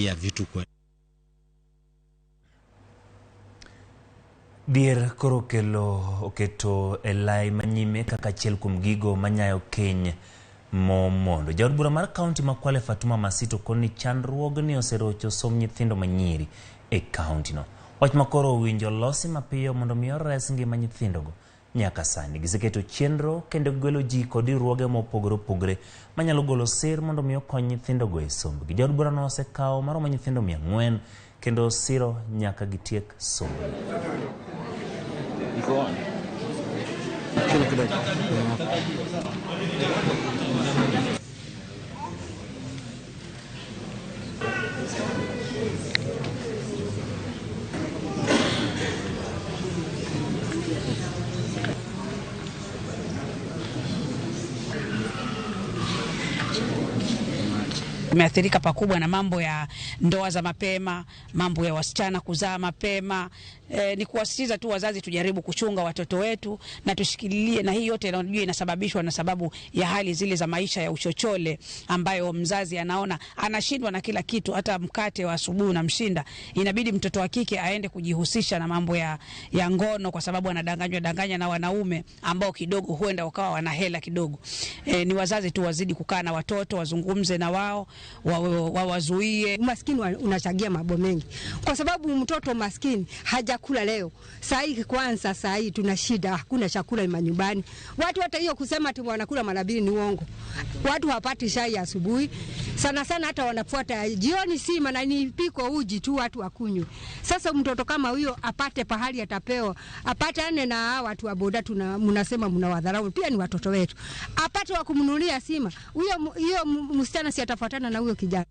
bei ya vitu kwa Dhier koro okelo oketo e lai manyime kaka achiel kuom gigo manyayo keny momondo. Jaod bura mar kaunti ma Kwale Fatuma Masito koni chandruogni oserocho somb nyithindo manyiri e kaunti no. Wach ma koro owinjo losi mapiyo mondo mi ores ngima nyithindogo. Nyaka sani giseketo chenro kendo gwelo ji kod riwruoge mopogore opogore manyalo golo sir mondo mi okony nyithindogo e sombgi. Jaod burano osekawo maromo nyithindo 400 kendo siro nyaka gitiek sombgi. Tumeathirika pakubwa na mambo ya ndoa za mapema, mambo ya wasichana kuzaa mapema. Ni kuwasisitiza tu wazazi tujaribu kuchunga watoto wetu na tushikilie, na hii yote unajua inasababishwa na sababu ya hali zile za maisha ya uchochole ambayo mzazi anaona anashindwa na kila kitu, hata mkate wa asubuhi unamshinda. Inabidi mtoto wa kike aende kujihusisha na mambo ya ngono kwa sababu anadanganywa danganya na wanaume ambao kidogo huenda wakawa wana hela kidogo. Ni wazazi tu wazidi kukaa na watoto, wazungumze na wao, wawazuie. Umaskini unachangia mambo mengi, kwa sababu mtoto maskini hajakula leo. Saa hii kwanza, saa hii tuna shida, hakuna chakula manyumbani. Watu hata hiyo kusema ati wanakula mara mbili ni uongo. Watu hawapati chai asubuhi sana sana, hata wanafuata jioni sima na ni piko uji tu watu wakunywe. Sasa mtoto kama huyo apate pahali atapewa, apatane na watu wa boda, tuna mnasema mnawadharau, pia ni watoto wetu, apate wa kumnunulia sima, huyo msichana si atafuatana na huyo kijana.